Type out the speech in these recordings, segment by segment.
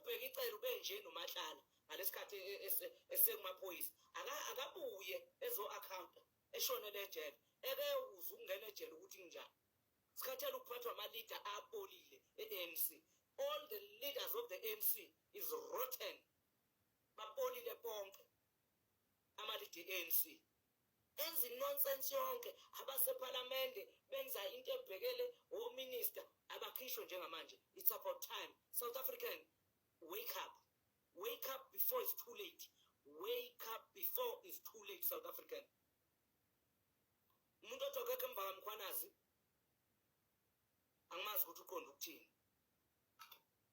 UBheki Cele ubenje noMatlala ngalesikhathi esekumaphoyisa. Akabuye ezo-accounta eshonele ejele, eke uzwe ukungena ejele ukuthi kunjani. Sikhathele ukuphathwa ama-leader abolile e-ANC. All the leaders of the ANC is rotten. Babolile bonke ama-leader e-ANC. Enza i-nonsense yonke. Abasephalamende benza into ebhekele ominister abakhishwe njengamanje. It's about time. South African, wake up. Wake up before it's too late. Wake up before it's too late, South African. Umuntu othi akekho emva kaMkhwanazi angimazi ukuthi uqonda ukuthini.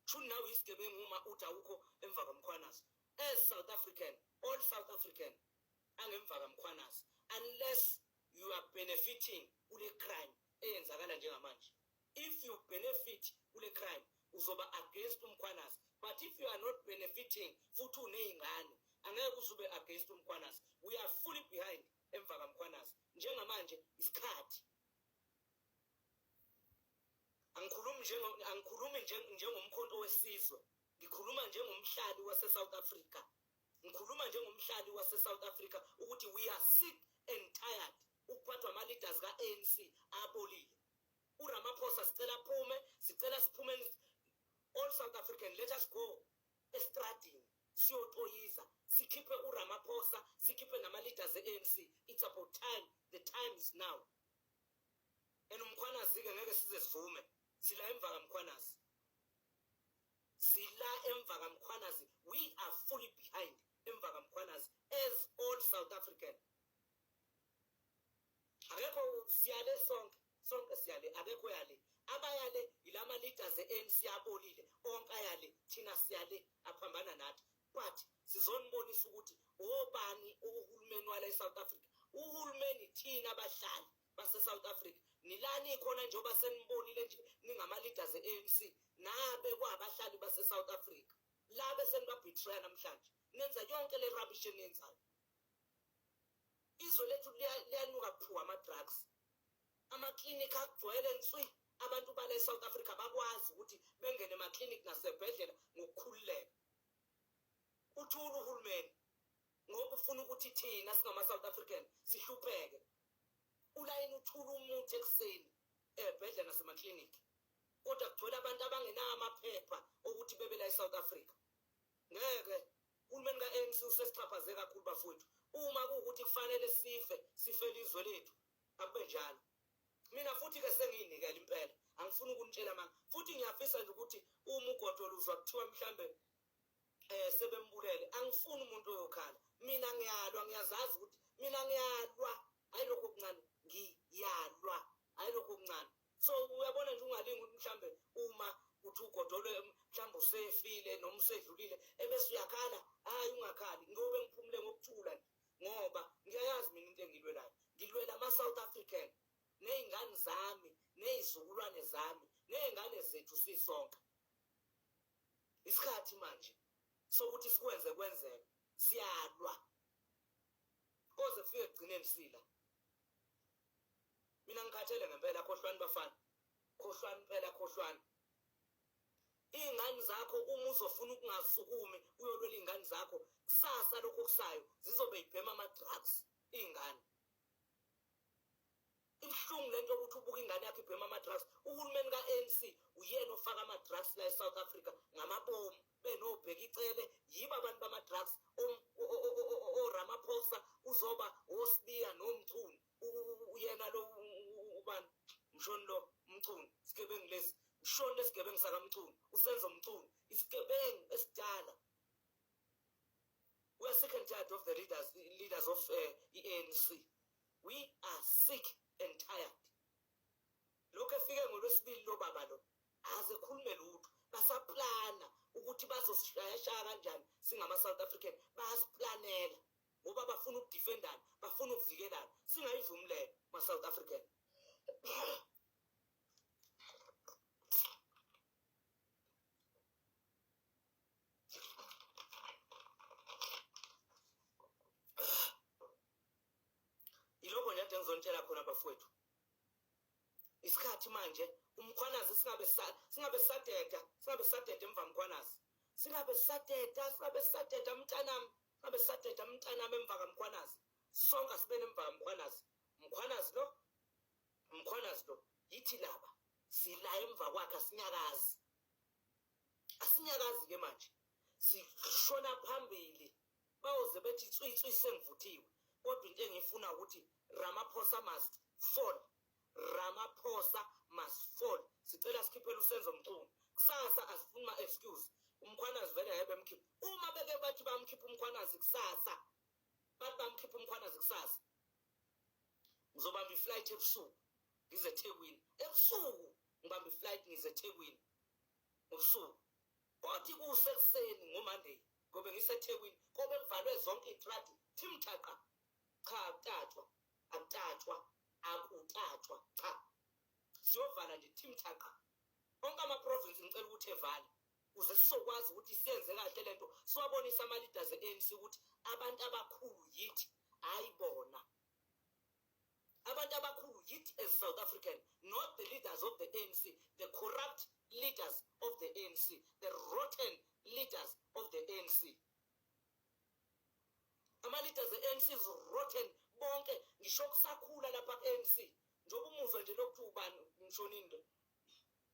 Shuthi nawe isigebengu uma uthi awukho emva kaMkhwanazi. As South African, all South African angemva kaMkhwanazi unless you are benefiting kule crime eyenzakala njengamanje. If you benefit kule crime uzoba against uMkhwanazi, but if you are not benefiting futhi uney'ngane angeke uzube against uMkhwanazi. We are fully behind emva kaMkhwanazi njengamanje. Isikhathi angikhulumi njengo angikhulumi njengomkhonto wesizwe, ngikhuluma njengomhlali wase-South Africa, ngikhuluma njengomhlali wase-South Africa ukuthi we are sick and tired ukuphathwa ama-leaders ka-ANC abolile. URamaphosa sicela aphume, sicela siphume. All South African, let us go estradini siyotoyiza, sikhiphe uRamaphosa, sikhiphe nama-leaders e-ANC. It's about time, the time is now. And uMkhwanazi-ke ngeke size sivume, sila emva kaMkhwanazi, sila emva kaMkhwanazi. We are fully behind emva kaMkhwanazi as all South African. Akekho, siyale sonke, sonke siyale, akekho yale. Abayale yilama leaders e-ANC abolile onke ayale, thina siyale, aphambana nathi, but sizonibonisa ukuthi obani uhulumeni wala eSouth Africa. Uhulumeni thina abahlali base-South Africa nilani khona njengoba senibonile nje ningama-leaders e-ANC nabe kwabahlali base-South Africa labe seniba-betray namhlanje, nenza yonke le rubbish eniyenzayo. Izwe lethu liyanuka phu ama-drugs, amaklinikhi agcwele nswi. Abantu bala e-South Africa bakwazi ukuthi bengene emaklinikhi nasebhedlela ngokukhululeka. Uthula uhulumeni ngoba ufuna ukuthi thina singama-South African sihlupheke. Ulayini uthula umuthi ekuseni ey'bhedlela nasemaklinikhi, kodwa kugcwele abantu abangenawo amaphepha okuthi bebe la e-South Africa. Ngeke, uhulumeni ka-ANC usesixhaphaze kakhulu bafowethu. Uma kuwukuthi kufanele sife, sifele izwe lethu, akube njalo. Mina futhi-ke sengiyinikela impela, angifuni ukunitshela manga, futhi ngiyafisa nje ukuthi uma uGodolo uzwa kuthiwa mhlambe sebembulele, angifuni umuntu oyokhala. Mina ngiyalwa, ngiyazazi ukuthi mina ngiyalwa, hayi lokho okuncane, ngiyalwa, hayi lokho okuncane. So uyabona nje, ungalingi ukuthi mhlambe uma uthi uGodolo mhlambe usefile noma usedlulile ebese uyakhala. Hayi, ungakhali, ngobe ngiphumule ngokuthula nje, ngoba ngiyayazi mina into engilwelayo. Ngilwela ama-South African ney'ngane zami ney'zukulwane zami ney'ngane zethu sisonke. Isikhathi manje sokuthi sikwenze kwenzeke, siyalwa koze kufike ekugcineni sila. Mina ngikhathele ngempela. Khohlwani bafana, khohlwani phela, khohlwani iy'ngane zakho. Uma uzofuna ukungasukumi uyolwela iy'ngane zakho, kusasa lokho okusayo zizobe yibhema ama-drugs iy'ngane. Ibuhlungu lento yokuthi ubuka ingane yakho ibhema ama-drugs. Uhulumeni ka-ANC uyena ofaka ama-drugs la e-South Africa ngamabomu, benoBheki Cele, yibo abantu bama-drugs. ORamaphosa uzoba oSibiya noMchunu, uyena lo ubani, mshoni lo Mchunu, isigebengu lesi, mshoni lesigebengu sakaMchunu, uSenzo Mchunu, isigebengu esidala. We are sick and tired of the leaders of i-ANC. We are sick and tired. Lokhu efike ngolwesibili lo baba lo aze khulume lutho, basaplana ukuthi bazosishayashaya kanjani singama-South African. Bayasiplanela ngoba bafuna ukudefendana, bafuna ukuvikelana. Singayivumi leyo ma-South African. Yilokho nje ade ngizonitshela khona bafowethu. Isikhathi manje uMkhwanazi singabe singabe sadeda, singabe sadeda emva Mkhwanazi. Singabe sisadeda, singabe sisadeda mntanami, singabe sisadeda mntanami emva kaMkhwanazi. Sonke asibene emva kaMkhwanazi. Mkhwanazi lo, Mkhwanazi lo, yithi laba sila emva kwakhe, asinyakazi. Asinyakazi ke manje, sishona phambili. Bayoze bethi tswi tswi sengivuthiwe, kodwa into engiyifuna ukuthi Ramaphosa must fall, Ramaphosa must fall. Sicela sikhiphele uSenzo Mchunu kusasa, asifuni ma-excuse. UMkhwanazi vele ngeke bemkhiphe. Uma beke bathi bamkhipha uMkhwanazi kusasa, bathi bamkhipha uMkhwanazi kusasa, ngizobamba iflight ebusuku ngize eThekwini. Ebusuku ngibamba iflight ngize eThekwini ngobusuku, kothi kusekuseni ngoMonday ngobe ngiseThekwini, kobe kuvalwe zonke iy'tradi thim thaqa. Cha, akutatshwa, akutatshwa, akutatshwa. Cha, siyovala nje thim thaqa onke ama-province. Ngicela ukuthi evale ukuze sizokwazi ukuthi siyenze kahle lento, siwabonise ama-leaders e-ANC ukuthi abantu abakhulu yithi, hayi bona. Abantu abakhulu yithi as South African, not the leaders of the ANC, the corrupt leaders of the ANC, the rotten leaders of the ANC. Ama-leaders e-ANC is rotten bonke, ngisho kusakhula lapha ku-ANC. Njengoba umuzwe nje lokuthiwa ubani, Mshonini,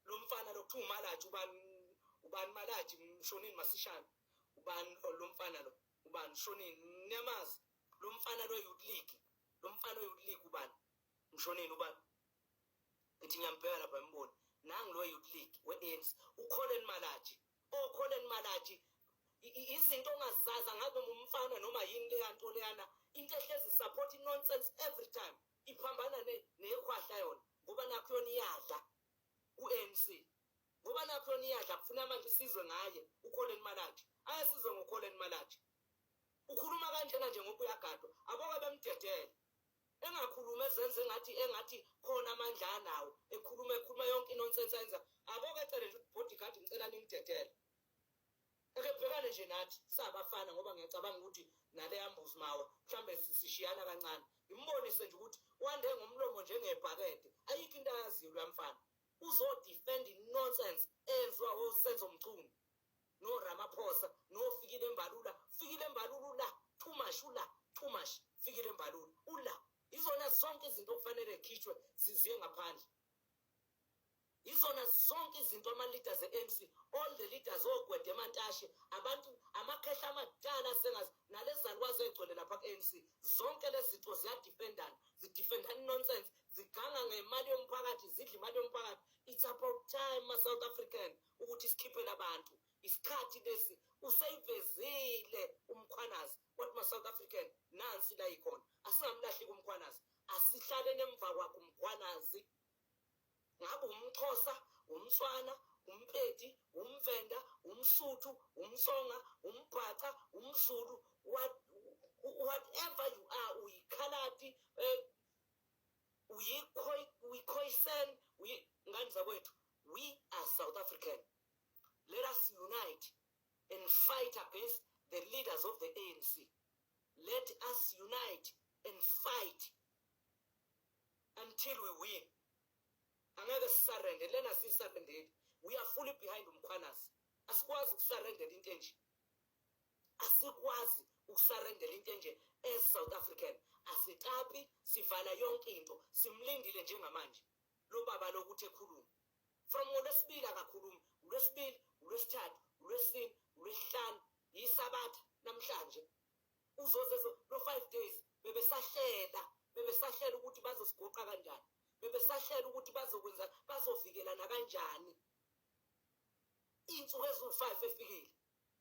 lo mfana lokuthiwa uMalaji, ubani, ubani Malaji, Mshonini Masishane, ubani lo mfana lo, ubani, Mshonini, niyamazi lo mfana lo youth league, lo mfana we-youth league, ubani, Mshonini, ubani? Ngithi ngiyambheka lapha, ngibone nangu lo youth league we-ANC, uCollen Malaji. OCollen Malaji, izinto ongazazi, angazi noma umfana noma yini leya nto leyana, into ehlezi support nonsense every time, iphambana nekhwahla yona, ngoba nakho yona iyadla ku-ANC, ngoba nakho yona iyadla. Kufuna manje sizwe ngaye uCollen Malaji, ayasizwe ngoCollen Malaji. Ukhuluma kanjena nje ngoba uyagadwa, aboke bemdedele engakhulumi, ezenze engathi khona amandla anawo, ekhuluma, ekhuluma yonke inonsense ayenza. Aboke ecele nje ukuthi, "Bodyguard, ngicela ningidedele, eke bhekane nje nathi sabafana," ngoba ngiyacabanga ukuthi naleya mbuzi mawa mhlambe sishiyana kancane. Ngimbonise nje ukuthi wande ngomlomo njengebhakede, ayikho into ayaziyo loya mfana. Uzodefend nonsense enziwa oSenzo Mchunu noRamaphosa noFikile Mbalula. Fikile Mbalula ula too much, ula too much Fikile Mbalula ula. Izona zonke izinto okufanele zikhishwe ziziye ngaphandle, izona zonke izinto. Ama-leaders e-ANC, all the leaders, oGwede eMantashe, abantu amakhehla amadala sengazi nalezi zalukwazi ey'gcwele lapha ku-ANC, zonke lezi zinto ziyadefendana, zidefendana nonsense, ziganga ngemali yomphakathi, zidla imali yomphakathi. It's about time, ma-South African, ukuthi sikhiphele abantu. Isikhathi lesi useyivezile uMkhwanazi, wathi, ma-South African, nansi la ikhona. Asingamlahli kuMkhwanazi, asihlaleni emva kwakhe uMkhwanazi. Ngabe umXhosa, umTswana, umPedi, umVenda, umSuthu, umTsonga, umBhaca, umZulu, whatever you are, uyikhaladi, uyiKhoisan, ngani zakwethu, we are South African. Let us unite and fight against the leaders of the ANC. Let us unite and fight until we win. Angeke sisurrender lena, siyisurrendeli. We are fully behind uMkhwanazi. Asikwazi ukusurrendela into enje, asikwazi ukusurrendela into enje as South African. Asitapi, sivala yonke into. Simlindile njengamanje lo baba lokuthi ekhulume. From ngoLwesibili akakhulumi, uLwesibili, uLwesithathu, uLwesine, uLwesihlanu, yisabatha namhlanje, uzoze lo 5 days. Bebesahlela, bebesahlela ukuthi bazosigoqa kanjani, bebesahlela ukuthi bazokwenza, bazovikelana kanjani. Iy'nsuku eziwu-5 efikile,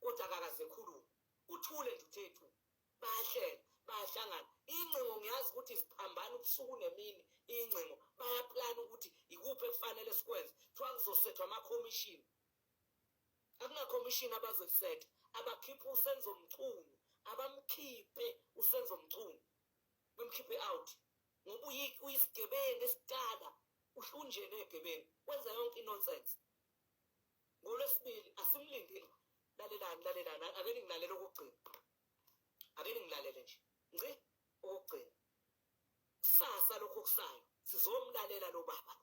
kodwa akakaze ekhulume, uthule nje, uthethu. Bayahlela, bayahlangana. Ingcingo ngiyazi ukuthi ziphambana ubusuku nemini. Ingcingo bayaplana ukuthi ikuphi ekufanele sikwenze. Kuthiwa kuzosethwa amakhomishini, akunakhomishini abazoyisetha. Abakhiphe uSenzo Mchunu, abamkhiphe uSenzo Mchunu, bemkhiphe out ngoba uyisigebengu esidala, uhlunjene egebengu, wenza yonke inonsense. NgoLwesibili asimlindile. Lalelani, lalelani, ake ningilalele okugcina, ake ningilalele nje ngci okugcina. Kusasa lokho kusayo sizomlalela lo baba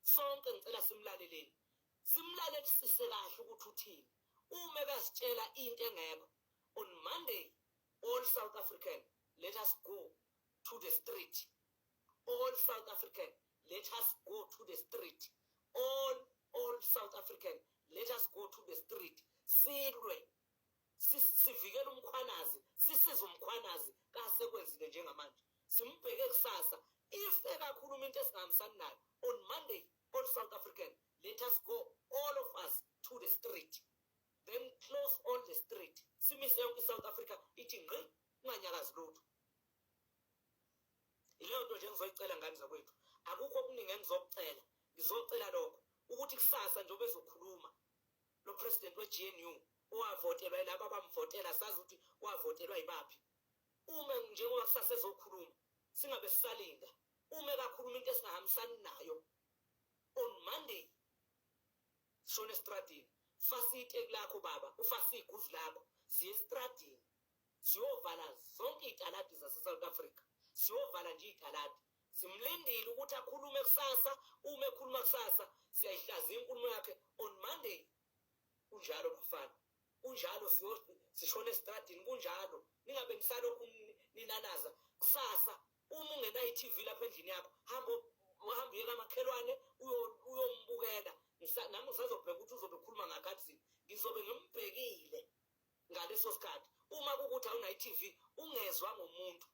sonke. Ngicela simlaleleni, simlalelisise kahle ukuthi uthini. Uma ekasitshela into engekho, on Monday, all South African, let us go to the street. All South African, let us go to the street. All South African, let us go to the street, silwe, sivikele uMkhwanazi, sisize uMkhwanazi kasekwenzile njengamanje. Simbheke kusasa. If ekakhuluma into esingahambisani nayo, on Monday, all South African, let us go, all of us, to the street, then close all the street, simise yonke i-South Africa, ithi ngqi, kunganyakazi lutho. Ileyo nto nje engizoyicela, ngane zakwethu. Akukho okuningi engizokucela. Ngizocela lokho, ukuthi kusasa njengoba ezokhuluma lo president we-GNU owavotelwa laba abamvotela, sazi ukuthi wavotelwa yibaphi, uma njengoba kusasa ezokhuluma, singabe sisalinda. Uma ekakhuluma into esingahambisani nayo, on Monday sishone estradini. Fasa iteki lakho baba, ufase iguzu lakho, siye estradini, siyovala zonke iy'taladi zase-South Africa. Siyovala nje iy'taladi. Simlindile ukuthi akhulume kusasa. Uma ekhuluma kusasa, siyayihlaziya inkulumo yakhe on Monday. Kunjalo bafana, kunjalo. Sishona estradini, kunjalo. Ningabe nisalokhu ninanaza. Kusasa uma ungenayo i-TV lapha endlini yakho, hamba uhambe uye kamakhelwane, uyombukela. Nami ngisazobheka ukuthi uzobe ekhuluma ngakhathini. Ngizobe ngimbhekile ngaleso sikhathi. Uma kukuthi awunayo i-TV, ungezwa ngomuntu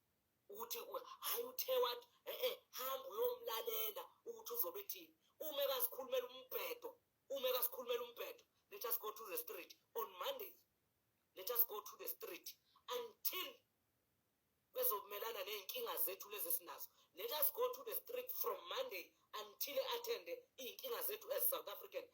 ukuthi hayi, uthe wathi. E-e, hamba uyomlalela ukuthi uzobe ethini. Uma ekasikhulumela umbhedo, uma ekasikhulumela umbhedo, let us go to the street on Monday. Let us go to the street until bezokumelana ney'nkinga zethu lezi esinazo. Let us go to the street from Monday until attende iy'nkinga zethu as South African.